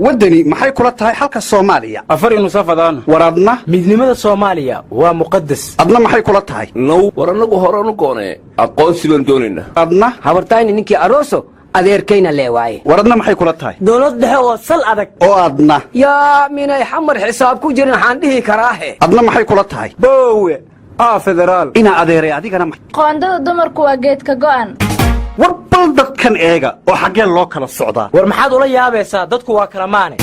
Waddani maxay kula tahay xalka Soomaaliya? Afar nusafadaan. War adna? Midnimada Soomaaliya waa muqadas. Adna maxay kula tahay? Now, war annagu horanu goonee aqoonsi baan doonaynaa. Adna? Habartayni ninkii aroso, adeerkayna lee waaye. War adna maxay kula tahay? Dowlad dhexe oo sal adag. Oo adna? Yaa, minay Xamar xisaab ku jirin waxaan dhihi karaahe. Adna maxay kula tahay? Boowe aa federaal. Inaa adeeray, adigana Qoondada dumarku waa geedka go'an. War bal dadkan eega oo xaggeen loo kala socdaa. War maxaad ula yaabaysaa? Dadku waa kala maane.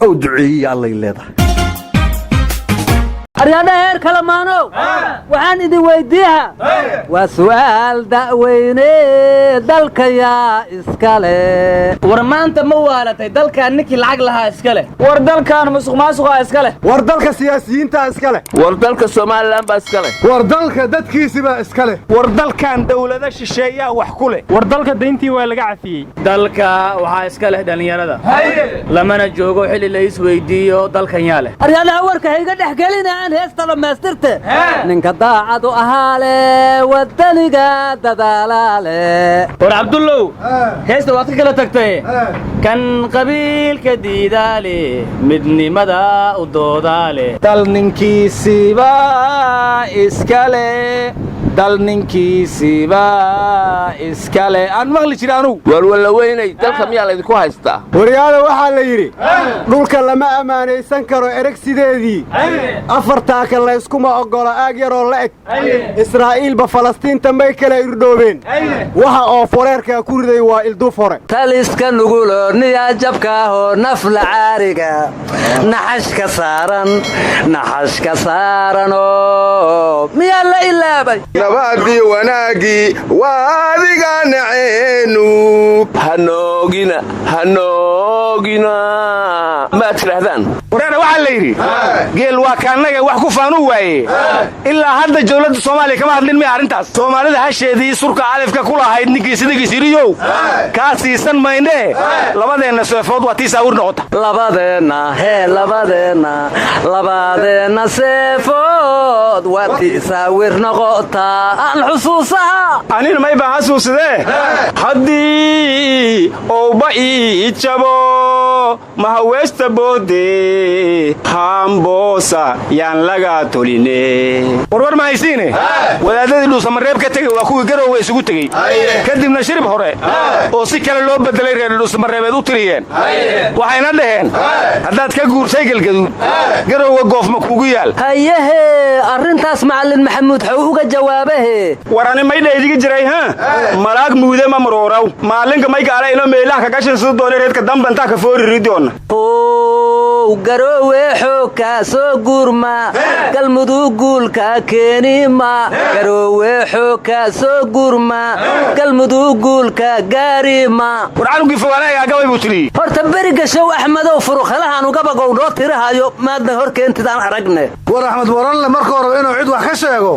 Ow duceeyiya allay leedahay. Aryaadhaha heer Kalamaanow, waxaan idin weyddiiha, waa su'aal da'weyne: dalka yaa iska leh? War maanta ma waalatay? Dalkan ninkii lacag lahaa iska leh. War dalkan musuq maasuqaa iska leh. War dalka siyaasiyiintaa iska leh. War dalka Somaliland baa iska leh. War dalka dadkiisibaa iska leh. War dalkan dawlado shisheeyaa wax ku leh. War dalka dayntii waa laga cafiyey. Dalka waxaa iska leh dhallinyarada, lamana joogo xilli la isweydiiyo dalkan yaa leh. Aryaadhaha, warka hayga dhex gelina, aan heesta dhammaystirte. Ninka daacadu ahaale, waddaniga dadaalaale. War Cabdullow, heesta waad ka kala tagtay. Kan qabiilka diidaale, midnimada u doodaale. Dal ninkiisiiba iska leh, dal ninkiisiiba iska leh, aan maqli jira anugu. Waar wallaweynay, dalka miyaa laydinku haystaa? Waryaada, waxaa la yidhi dhulka lama ammaanaysan karo ereg sideedii, afartaaka layskuma oggola aag yaroo la eg. Israa'iilba Falastiinta may kala irdhoobeen. Waxa oo foreerkaa ku riday waa ilduuf hore. Taliska nugulo niyaajabkaahoo nafla caariga naxashka saaran, naxashka saaranoo miyaa la ilaabay? Nabadii wanaaggii waa adiga naceenu. Hanoogina, hanoogina maad tidhaahdaan? Wareena, waxaa la yidhi geel waa kaannaga wax ku faanuu waaye. Ilaa hadda dawladda Soomaaliya kama hadlin miya arrintaas? Soomaalida hasheedii surka alifka ku lahayd ninkii sidigiis yidhiyow, kaa siisan maynee, labadeenna seefood waa tii saawir noqota. Labadeenna hee, labadeenna, labadeenna seefood waa tii saawir noqotaa, aan xusuusaha. Anina may baan xasuusadee, haddii owba ii jabo, mahaweesta boode hamboosa yaan laga toline. Warwar ma haysiine, wadaadadii Dhuusamareeb ka tegey waa kuwii Garoowe isugu tegey, kadibna shirib hore oo si kale loo bedelay reer Dhuusamareebeed u tiriyeen. Waxayna dhaheen: "Haddaad ka guurtay Galgaduud, Garoowe goofma kuugu yaal?" Hayehe, arrintaas Macallin Maxamuud xow uga jawaabahe? War ani maydha idiga jiray ha malaag muude ma marooraw maalinka maygaala ino meelaha kagashin sida doona reedka dambantaa ka foori ridoona. Ow, Garoowe xoogkaa soo guurma, Galmudug guulka keenima. Garoowe xoogkaa soo guurma, Galmudug guulka gaarima. War canugii fogaanayaa gabay buu tiriyey. Horta beriga show, Axmedow, furukhalahaanu gabagow noo tirahayo maadna hor keentidaan aragne. War Axmed Waranle marka horeba inuu cid wax ka sheego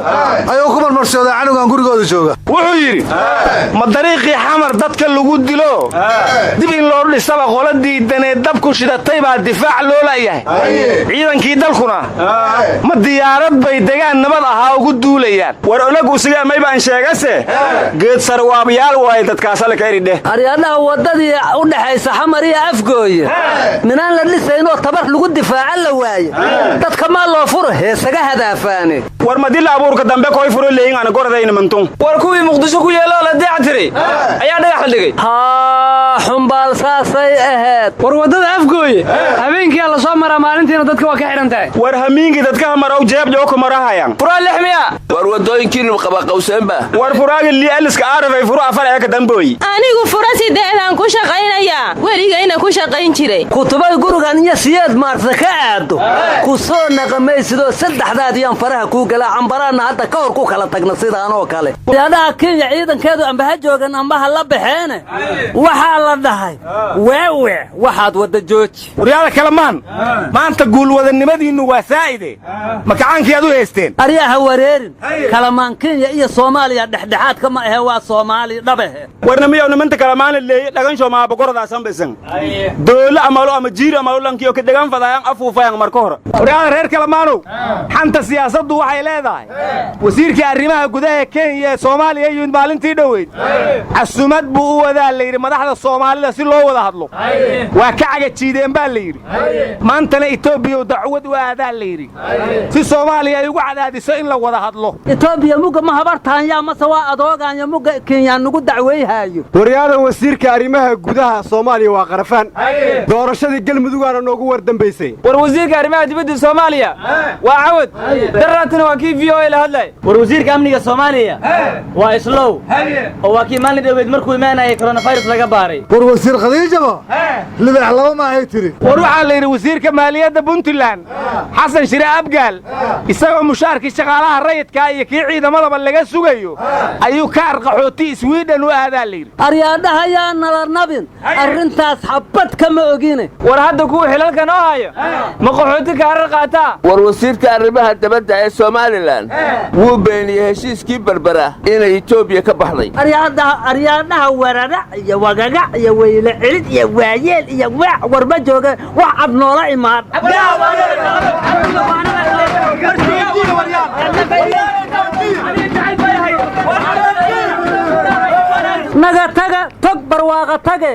ayuu ku marmarsoodaa canugan gurigooda jooga. Wuxuu yidhi: "Ma dariiqii Xamar dadka lagu dilo dib in loo dhisaba qola diidanee dabku shidatay baa difaac loo la'yahay? Ciidankii dalkuna ma diyaarad bay degaan nabad ahaa ugu duulayaan?" War olag usigaa may baan sheegase geed sarwaabyaal waaye dadkaasale ka eridheh. Aryaadhaha, waddadii u dhaxaysa Xamar iyo Afgooye minaan la dhisaynoo tabar lagu difaaca la waaye, dadka maa loo furo heesaga hadaafaane? War madila abuurka dambe koy furo leeyin ana goradayna mantun. War kuwii Muqdisho ku yeeloo la deeca tiray ayaa dhagax la dhigay. Haa, xumbaal saasay ahayd. War waddada Afgooye habeenkiyaa la soo maraa, maalintiina dadka waa ka xidhan tahay. War hamiingi dadkaha maraw jeeb jooka marahayan. Furaa lix miya? War waddooyinkiinu qabaqawseenba. War furaaga lialiska aarafay furu afar ee ka dambooyi. Anigu fura sideedaan ku shaqaynayaa, weligayna ku shaqayn jiray. Kutubay gurigan iyo siyeed maarta ka aado ku soo naqamaysidoo saddexdaadiyaan faraha kuu galaa, cambaraanna hadda ka hor ku kala tagna sidaanoo kale. Aryaadhaha, Kenya ciidankeedu amba ha joogan amba ha la baxeene, waxaa la dhahay: "Weewe, waxaad wadda jooji." Waryaada kalamaan, maanta guulwadanimadiinnu waa saa'ide, makacaankii aad u haysteen. Aryaha wareerin. Kalamaan Kenya iyo Soomaaliya dhexdhexaadka ma ahe, waa Soomaali dhabahe. Warna miyaw nimanta kalamaana leeye dhagansho maabogorodaasanbaysan doolo amalo ama jiir amalo lankiyo ka dhegan fadaayaan afuufayaan marka hore. Waryaada reer Kalamaanow, xanta siyaasaddu waxay leedahay wasiirkii arrimaha gudaha ee Kenya ee Soomaaliya yimid maalintii dhoweyd casumad buu u wadaa la yidhi madaxda Soomaalida si loo wada hadlo. Waa ka cagajiideen baa la yidhi. Maantana Etoobiya dacwad u aadaa la yidhi si Soomaaliya ay ugu cadaadiso in la wada hadlo. Etoobiya mugga ma habartaanya mase waa adoogaanya mugga Kenya nugu dacweyhaayo? Waryaada, wasiirka arrimaha gudaha Soomaaliya waa Qarafaan, doorashadii Galmudugaana noogu war dambaysay. War wasiirka arrimaha dibadda Soomaaliya waa Cawad, daraatana waa kii VOA la hadlay. War wasiirka amniga Soomaaliya waa Islow, oo waa kii maalin dhoweed markuu imaanayay coronavirus laga baaray. War wasiir Khadiijaba libax laba maahay tiri. War waxaa la yidhi wasiirka maaliyadda Puntland Xasan Shire Abgaal isagoo mushaarkii shaqaalaha rayidkaa iyo kii ciidamadaba laga sugayo ayuu kaar qaxooti Sweden u aadaa la yidhi. Aryaadhaha, yaa nala nabin, arrintaas xabad kama ogine. War hadda kuwa xilalka noo hayo ma qaxooti kaarar qaataa? War wasiirka arrimaha dabadda ee Somalilan wuu beeniyey heshiiskii Berbera inay Etoobiya ka baxday. Aryaadhaha, wararac iyo wagagac iyo weyle celid iyo waayeel iyo waac warma jooga, wax cad noola imaan. Naga taga, tog barwaaqa tage.